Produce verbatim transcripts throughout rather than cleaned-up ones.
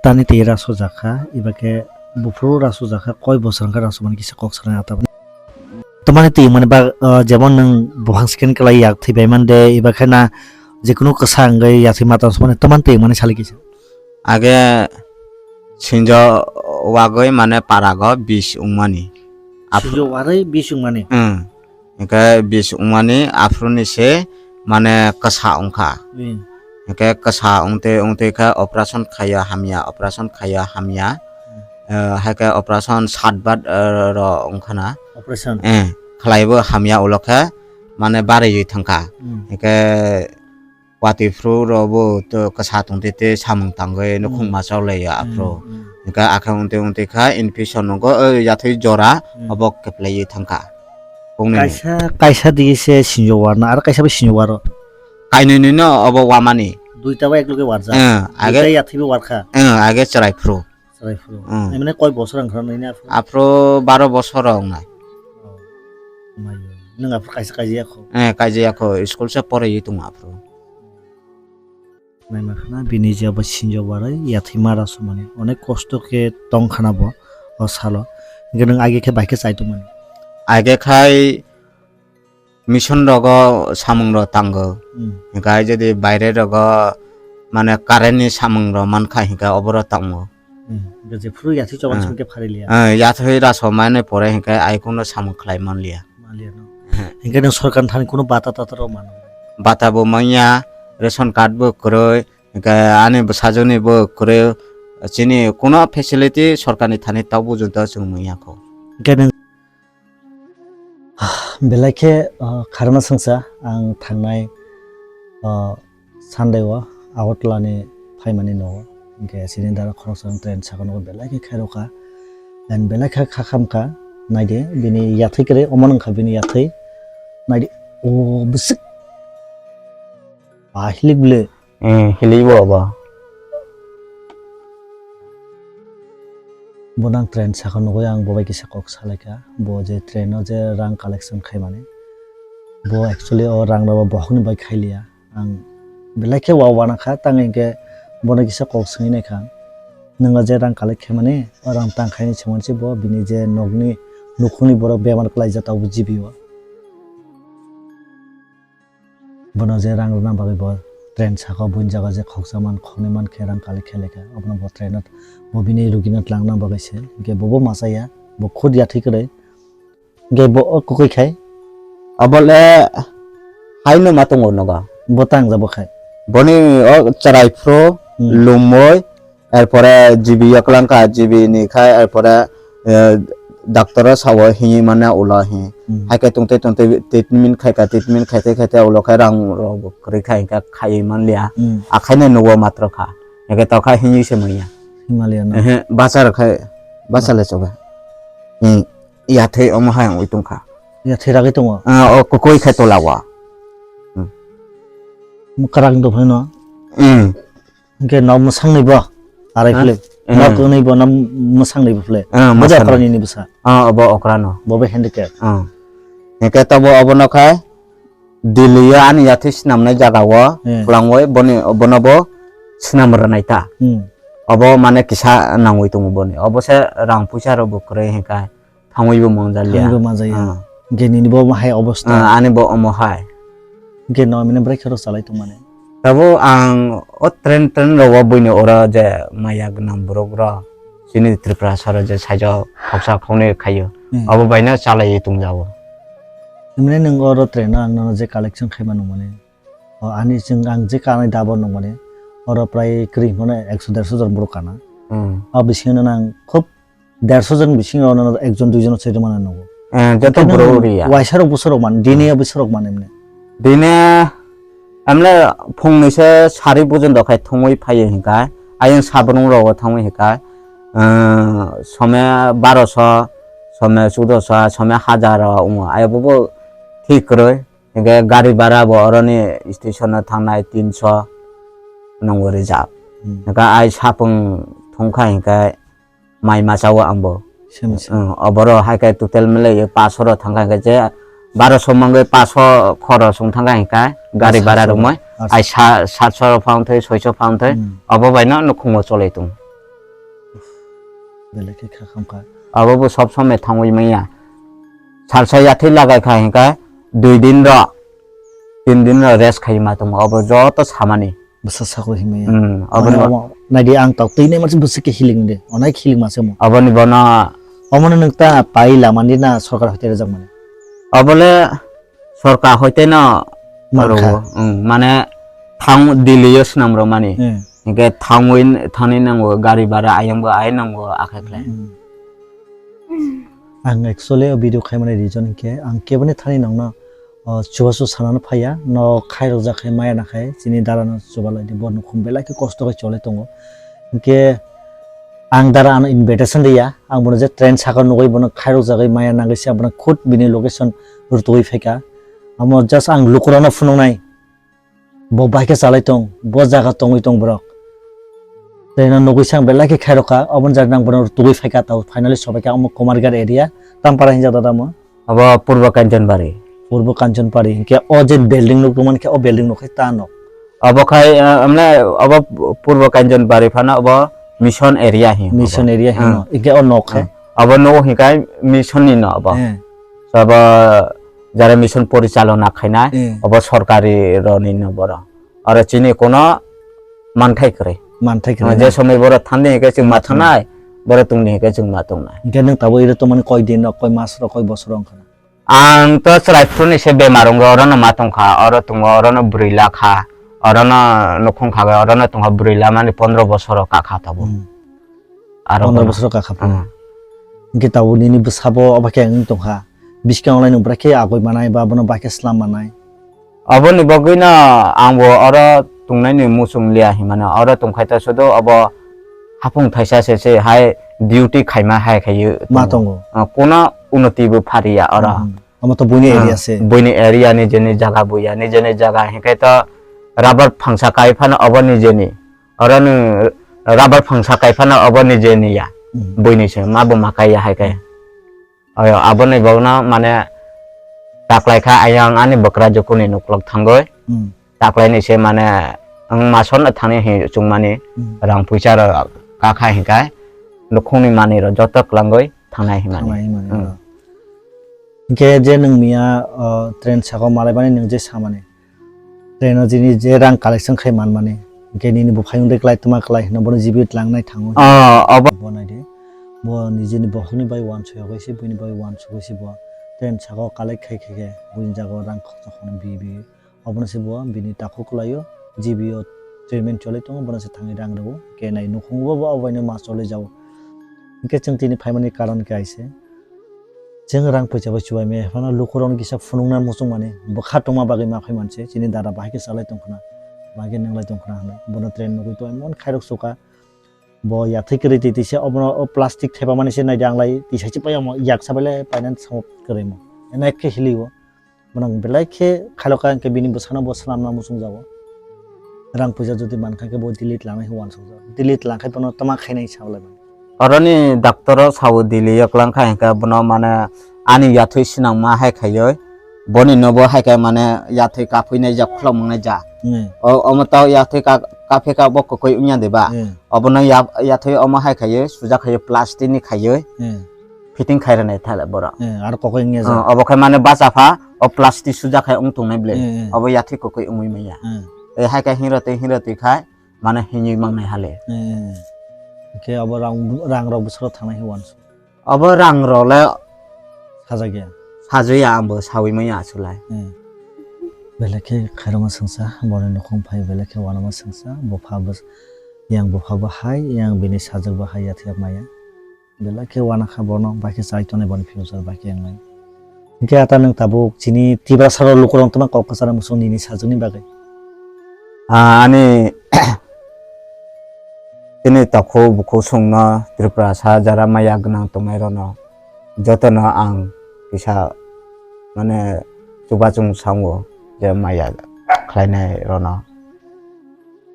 Tani twi rasu jakha, iba khe buphuru rasu jakha, koi bosor wngkha rasu mani kisa kok sanai ata. Tamani twi mani ba, ah, jemon nwng buphang second kwlai yak thwi bai man de, iba khe na jekunu kwsa wngwi yak thwi mata wngsa mani, tamani twi mani sali kisa. Age sinjo wagwi mane parago bis wngmani. Aphuru Sinjo warwi bis wngmani. Hmm. Hingke bis wngmani aphuru ni se mane kwsa wngkha. Hmm. Hingke kwsa wngtwi wngtwi khe operation khaiya hamya, operation khaiya hamya. Hmm. Eh, haikhe operation satbat, eh, ro wngkhana. Operation. Eh, khlaibo hamya ulo khe mane barwi thangkha. Hmm. Hingke watwi phuru rok bo to kwsa tongtwi tei samung tangwi nukhung Hmm. machok lai ya Hmm, aphuru. Hmm. Hingke akhe wngtwi wngtwi kha infection nokgo, o yathwi jora Hmm. obo keplaiwi thangkha. Kongnwi ni. Kaisa, kaisa digi se sinjo warna, aro kaisa bo sinjo waro. Kainwi nwi no obo wamani. Duita bo ekloge warjak. Eh, age Duita yathwi bo warkha. Eh, age chwrai phuru. Chwrai phuru. Hmm. Emne koi bosor wngkha nini aphuru? Aphuru baro bosor wngnai. Oh. Mayo. Nwng aphuru kaisa kaijaya kho? Eh, kaijaya kho. School se poraiwi tongo aphuru. Naima khana bini je abo sinjo barai yathwi mara sumani. Onek kosto khe tong khana bo o salo. Hingke nwng age khe bai khe chai tongmani. Age khai mission rogo samung rok tango. Hmm. Hingke ai jodi baire rogo mane current ni samung rok mankha hingke oboro tango. Hmm. Hingke jephuru yathwi choban Hmm. song khe phari liya. Eh, yathwi raso mane pore hingke ai kono samung khlai man liya. Man liya no. Hmm. Hingke nwng sorkar ni thani kono bata tata rok mano? Bata bo manya, ration card bo kwrwi, hingke ani bwsajwk ni bo kwrwi, chini kono facility sorkar ni thani tok bujo to chwng manya kho. Hingke nwng Belai khe, ah, kharma swngsa ang thangnai, ah, Sunday o Agartala ni phaimani nogo. Hingke sini dara khoroksa ang train saka nogo belai khe khairokha. And belai khe kha khamkha. Naidi bini yathwi kwrwi omo wngkha bini yathwi. Naidi o bwswk ba hilik bwle. Eh, hilibo abo. Bo nang train saka nugui ang bo bai kisa kok salaikha. Bo je train o je rang collection khaimani. Bo actually o rang rok bo bohokni bai khailiya. Ang belai khe wa wanakha, tang hinkhe bono kisa kok swngwi naikha. Nwng o je rang collect khaimani, o rang tang khaini se mansi bo bini je nokni nukhungni borok bemar kwlaijak tabuk G B o. Bono je rang rwna bagwi bo train saka o buini jaga je khoksa man khoknwi man khe rang collect khe laikha. Obono bo train o bo bini rugino twlangna bagwi se. Hinkhe bobo masa ya, bo khud yathwi kwrwi. Hinkhe bo o kwkwi khai. Obole haino ma tongo nogo. Bo tang jabo khai. Boni o chwrai phuru Hmm. lumwi Erpore G B yakwlangkha, G B ni khai, erpore, eh, doctor o sao hinwi manya ulo hi. Hmm. Hai khe tongtwi tongtwi treatment khaikha, treatment khaite khaite ulo khai rang rok bo kwrwi khai kha, khaiwi manliya. Hmm. Akhaino nugo matro kha. Eke tokha hinwi se manya. Himalaya no. Ehe, bacha rok khai, bacha le choba. Hmm. Yathai omo hai wngwi tongkha. Yathai ragwi tongo? Ah, o kwkwi khai tola o. Hmm. Mwkarang tongphai no? Hmm. Hingke nok mwsang ni bo arai Ha? Philip. Eh. Nok ni bo nam mwsang ni bo Philip. Eh, Bo da masang ni. Okra ni ni bwsa. Ah, obo okra no. Bo be handicap. Ah. Hingke to bo obo no khai Delhi o ani yathwi swnam nai jaga o Eh. Kwlangwi boni, bono bo swnam rwnai ta. Hmm. Obo mane kisa nangwi tongo boni. Obo se rang puisa rok bo kwrwi hingka. Thangwibo manjaliya. Thangwibo manjaya. Ah. Hingke nini bo hai obostha. Ah, ani bo omo hai. Hingke no mene bwrwi khe rw salai tongmani. Tabo ang o train, train rogo buini oro je maya gwnang borok rok chini Tripura saro je saijo khoksa khoknwi khaio. Hmm. Abo baino chalaiwi tongjago. Mene nwng oro train o ang nono je collection khaima nungmani. O ani chwng ang je kanai dabo nungmani. Oro prai kwrwi hwnkheno ekso derso jon borok kana. Hmm. O bisingo nang khub derso jon bisingo nono ekjon duijon se rwmana nugo. Eh, joto Hingke borok nang riya. Waisa rok bwsarok man, dini Hmm. bwsarok man emne. Dini emne phungni se sari pujon dokhai thongwi phaiyo hinka, ayang sabrung rogo thangwi hinka, eh, some baroso, some chudoso, some hajar o wngo. Ayo bobo thik kwrwi. Hingke gari bara bo oroni station o thangnai tinso nongo rijak. Hmm. Hingke ai sapung thungkha hingke mai masa o ang bo. Same, same. Hmm, oboro hai khe total mile paso ro thangkha hingke je baroso mangwi paso khoros wng thangkha hingke gari bara rok moi. Acha. Ai sa-, satso ro phang thoi, soiso phang thoi. Hmm. Obo bai no nukhungo choloi tongo. Belai khe kha khamkha. Abo bo sob somoi thangwi manya. Salsa yathwi lagai kha hinkha dui din ro, tin din ro rest khai ma tongo. Abo joto samani. Bwsa sakwi himaya. Hmm, Mane aboni bo- omo, naidi ang tok twi nai masi bwswk khe healing de. Onai healing mase mo. Aboni bono Omo no nwng ta pai lamani na sorkar hoite rwjak mani. Abole sorkar hoite no Mankha. Rwo. Hmm, mane thang Delhi o swnam rw mani. Hmm. Hinkhe thangwi thani nango gari bhara ayang bo ai nango akhe khlai. Hmm. Ang actually o video khaimani reason hinkhe ang keboni thani nangno, o, chubachu sanano phaiya, no khairokjak khe maya nakhai, chini darano chubalai di, bo nukhung belai khe kosto khe cholai tongo. Hinkhe ang dara ano invitation riya, ang bono je train saka nugwi bono khairokjagwi maya nangwi se bono khud bini location rutugwi phaikha. Amo just ang lukurokno phunuknai. Bo bai khe chalai tong, bo jaga tongwi tong borok. Tei no nugwi sang belai khe khairokha, oboni jaga nang bono tugwi phaikha, tao finally sobaikha omo Kumarghat area, Tampara hinjak dada mo? Abo Purbo Kanchanbari. Purbo Kanchanbari, hinkhe o je building nuk tongmani khe o building nuk khe ta nok. Abo khai, eh, amle abo Purbo Kanchanbari phano abo mission area hin abo. Mission area hin Hmm. no, hinkhe o nok khe? Hmm. Abo nok hinkhe mission ni no abo. Hmm. So abo jara mission porichalona khainai, Hmm. Abo sorkari roni no boro. Oro chini kono manthai kwrwi. Manthai kwrwi Ah, na? Je somoi boro thandi hinkhe chwng ma Mathang. Thangnai, boro tongdi hinkhe chwng ma tongnai. Hinkhe nwng tabuk iro tongmani koi din rok, koi mas rok, koi bosor rok wngkha na? Ang to chwrai phuru ni se bemar wngwi oro no ma tongkha, oro tongo, oro no bwrwi lakha, oro no nukhung khaga, oro no tongkha bwrwi lamani pondro bosor rok kakha tabuk. Hmm. Aro Pondro bono. Bosor kakha phuru. Hmm. Hinkhe tabuk nini bwsabo obo khe wng tongkha. Biskang onglai nwng bwrwi khe agoi manai ba bono bai khe slam manai. Aboni bagwino angbo oro tongnaini muchung liya hinmano. Oro tongkhaito sudu obo hapung thaisa se se hai duty khaima hai khaio Ma tongo. Tongo. Ah, kono unoti bo phariya oro. Hmm. Omo to buini Ah, area se. Buini area ni jeni jaga buya, ni jeni jaga hinkhe to rubber phangsa kai phano obo ni jeni. Oro ni rubber phangsa kai phano obo ni jeni ya. Hmm. Buini se ma bo ma kai ya hai khe. Ayo, aboni bagwino mane taklaikha ayang ani bwkra jukuni nuklok thangwi. Hmm. Taklaini se mane ang mason thani hi chungmani Hmm. Rang puisa rok kakha hinkai nukhungni manwi rok joto kwlangwi thangnai hinmani. Thangnai hinmani. Hmm. Hinkhe je nwng miya, o, train saka malaimani nwng je samani. Traino jini je rang collection khai manmani, hinkhe nini buphai wngde klai twma klai hwnwi bono G B o tlangnai thango. Ah, obo. Bo naidi. Bo nijini bokhokni bai uansukya bai se, buini bai uansugwi se bo train saka o collect khai khai khe buini jaga o rang khorcha hwnwi bi bi. Obono se bo bini takhuk kwlaio, G B o treatment cholai tongo, bono se thangwi rang rwo. Hinkhe nai nukhungo bo abo baino ma cholai jago. Hinkhe chwng tini phaimani karon khe hai se. Chwng rang puisa bai chubaimaya phano lukurokno kisa phunukna muchungmani bwkha tongma bagwi ma phaimanse, chini dada bahai khe chalai tongkhna, bahai khe nwnglai tongkhna hwnwi. Bono train nugwi to emon khairok sukha, bo yathwi kwrwi twi tisa obono o plastic thepamani se naidi anglai tisa chipaiya omo yaksa baile painani samo kwrwimo. Eno ekke hiliwo. Bono belai khe khailokha hinkhe bini bwsano bo swnamna muchungjago. Rang puisa jodi mankha khe bo delete lanai hwnwi uansukjago. Delete lankhe bono twma khainai sabalai mano. Oroni doctor o sao Delhi o kwlangkha hinkhe bono mane ani yathwi swnamma hai khaiwi boni nobo hai khe mane yathwi kaphwinai jak khulokmangnai ja. Hmm. O, omo tao yathwi ka-, kaphika bo kwkwi wngya de ba? Hmm. Obono ya-, yathwi omo hai khaiwi sujak khaiwi plastic ni khaiwi Hmm. fitting khai rwnai thale borok. Hmm, aro kokoi wngya ja. Hmm, obo khai mane bacha pha o plastic sujak khai wng tongnai ble. Hmm, hmm. Obo yathwi kwkwi wngwi manya. Hmm. E hai khe hinrotwi hinrotwi khai mane hinwi mangnai hale. Hmm. Hinkhe abo rang, rang rok bwswk thangnai hwnwi uansuk. Obo rang rok le sajagya. Sajagya, ang bo sawi manya asulai. Hmm. Belai khe khairokma swngsa, boni nukhung phai belai khe uanama swngsa, bupha bw-, yang bupha bo hai, yang bini sajwk bo hai yathwi maya. Belai khe uanakha bono, bai khe chai tongnai boni future bai khe wngnai. Hinkhe ata nwng tabuk chini Tiprasa rok lukurok tongma kok kwchara muchung nini sajwkni bagwi? Ah, ani chini takhuk bukhuk songno Tiprasa jara maya gwnang tongnai rokno jotono ang kisa mane chubachung sango je maya khlainai rokno.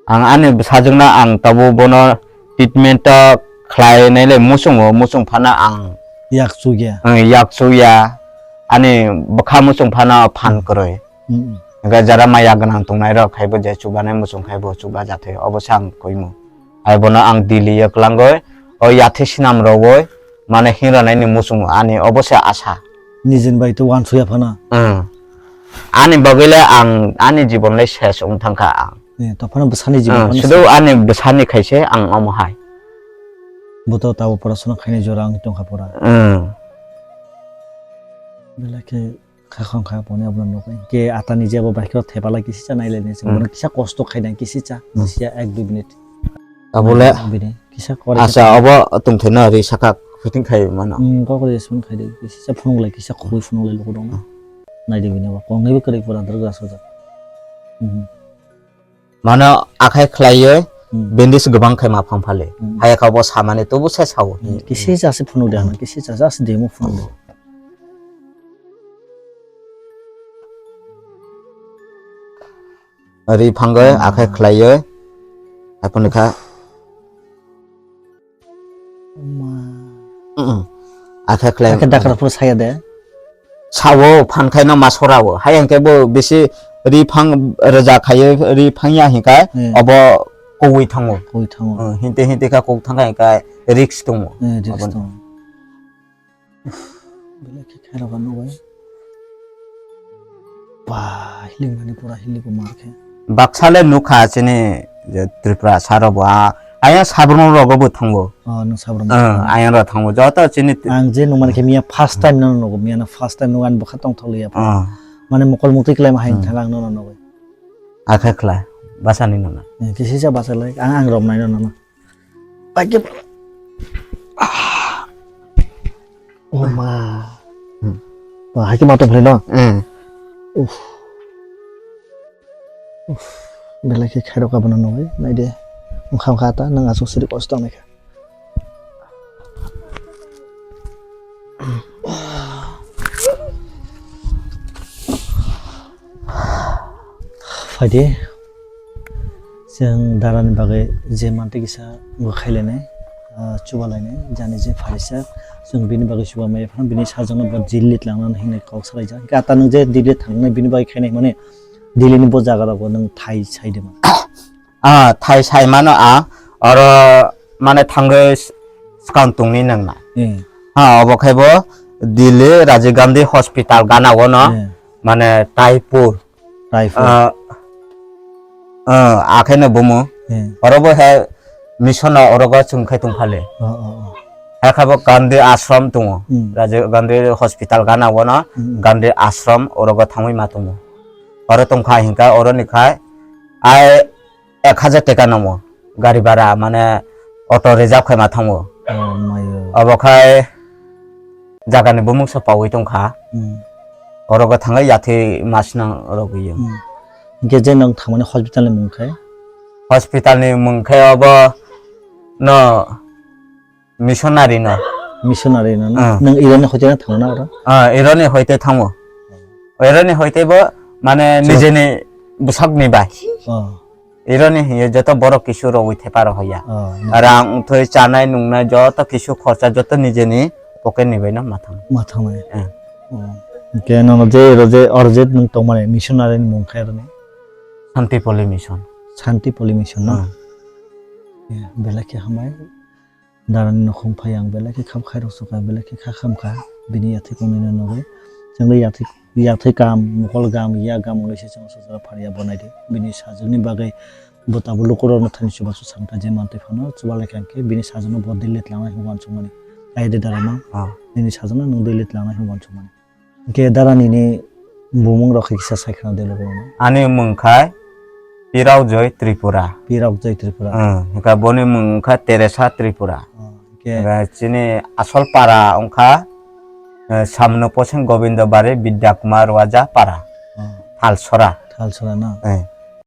Ang ani bwsajwkno ang tabuk bono treatment o khlainai le muchungo, muchung phano ang Yak chukya. Ang yak chukya, ani bwkha muchung phano phan kwrwi. Mm, mm. Hwnkhe jara maya gwnang tongnai rok khai bo je chubanai muchung khai bo chuba jathai, obo se ang koimung. Hai bono ang Delhi o kwlangwi, o yathwi swnam rogwi mane hingranaini muchungo ani obo se asa. Nijini bai to uansukya phano. Hmm. Ani bagwi le ang ani jibon le ses wng thangkha ang. Eh, to phano bwsani jibon Hmm, phano sudu se ani bwsani khaise ang omo hai. Bo to tabo porasona khainai jora wng tongkha pora. Hmm. Belai khe Kha khong kha boni abono nugwi. Ke atani je abo bai khe thepalai kisi cha nai lai nai se. Hmm. Bono kisa kosto khai nai kisi cha. Hmm. Kisa ek dui minute. Tabole. Bini kisa kore. Asa obo tongthai no ri saka fitting khai mano. Hmm, kok ri spoon khai de. Kisa phunuk lai kisa khoi phunuk lai luku dong. Hmm. Nai de bini abo. Kong nai bo kwrwi pura dor gas hoja. Hmm. Mano akhai khlaiwi Hmm. bandage gwbang khai ma phang phale. Hmm. Haya kha bo samani tubu se sao. Hmm. Kisi cha se phunuk de Hmm. ano. Kisi cha cha se demo phunuk de. Ri phangwi Hmm. akhai khlaiwi. Aphani kha. Ma. Mm-mm. Akhai khlai. Akhai dakra phuru saya de. Sao phan khai no ma sorao. Hayang khe bo bisi ri phang rwja khaiwi ri phang ya hinkai Hmm. obo kogwi thango. Kogwi thango. Hmm, hinte hinte kha kok thang khai risk tongo. Hmm, risk Aboni. tongo. Belai khe khairok ano bai. Ba, hiling mani pura hiling ko mar khe. Baksa le nukha chini je Tripura saro bo a, ayang sabrum rogo bo thango. Oh, nung sabrum. Ah, ayang ro thango. Joto chini Ang je nung mani khe miya first time no nogo, miya no first time nung ani bwkha tong thok liya. Ah. Mane mokol mukti klai ma hai Hmm. thang ang no nogo. Akhe khla, basa ni nana. Eh, kisi sa basa lai, ang, ang rom nai no nono. Pakai. Ah. Oh ma. Hmm. Wah, hai ke matung play no. Hmm. Uff. Uff. Belai ke khairok abono nugwi. Nai de. Wngkha wngkha ta nang asuk siri kosto nai kha. Phaidi, chwng darani bagwi je mantwi kisa bo khailainai, ah, chubalainai, jani je phaisa, chwng bini bagwi chuba maya phano bini sajwkno bo jil lit langnani hinwi kok salaijak. Hwnkhe ata nwng je Delhi thangnai bini bagwi khainai hwnmani Delhi ni bo jaga rogo nwng thai sai de man. Ah, thai sai mano a, oro mane thangwi s-, swkang tongni nangna. Hmm. Ha, obo khai bo Delhi Rajiv Gandhi Hospital gana o no, Hmm. mane Taipur. Taipur. Ah, ah, akhai no bumo. Hmm. Oro bo he mission no oro go chwng khai tong phale. Oh, oh, oh. Hakha bo Gandhi Ashram tongo. Hmm. Rajiv Gandhi Hospital gana o no, Hmm. Gandhi Ashram oro go thangwi ma tongo. Oro tong kha hinka oro ni khai ai ek hajar teka namo gari bhara, mane auto reserve khai ma thango. Oh, mayo. Abo khai jaga ni bumung sa pawi tong kha. Hmm. Oro go thangai yathwi masnang oro gwi. Hmm. Hingke je nang thangmani hospital ni mung khai? Hospital ni mung khai abo no Missionary no. Missionary no, no? Ah. Nwng Iran ni hoite no thango na oro? Ah, Iran ni hoite thango. Iran ni hoite bo, mane, Chwng- nijeni bwsakni bai. Oh. Iran ni hiye joto borok kisu rogwi thepa rok hoya. Oh, no. Rang thwi chanai nungnai joto kisu khorcha joto nijeni pocket ni bai no mathang. Mathang nai. Eh. Oh. Hingke nono je oro je, oro je nwng tongmani missionary ni mung khe oro ni? Santipoli Mission. Santipoli Mission no? Hmm. Eh, belai khe hambai. Darani nokhung phai ang belai khe kham khairok sukha, belai khe kha kham kha, bini yathai kongnwi no nugwi. Chwngno yathai, yathai kam, mokol gam, ya gam wngwi se chwng sojora phariya bonai di. Bini sajwkni bagwi bo tabuk lukurokno thani chubachu sankha je mantwi phano chubalai kha hwnkhe bini sajwkno bo Delhi tlangnai hwnwi uansukmani. Ai de dara mang, Ah. nini sajwkno nwng Delhi tlangnai hwnwi uansukmani. Hingke dara nini bumung rok khe kisa sai khna de logo no. Ani mung khai Pirok Joy Tripura. Pirok Joy Tripura. Hmm, hingke boni mung wngkha Teresa Tripura. Oh, hingke Hingke chini asol para wngkha, eh, Samno Poseng Gobindo Bari Bidya Kumar Waja para. Oh. Thalsora. Thalsora no? Eh.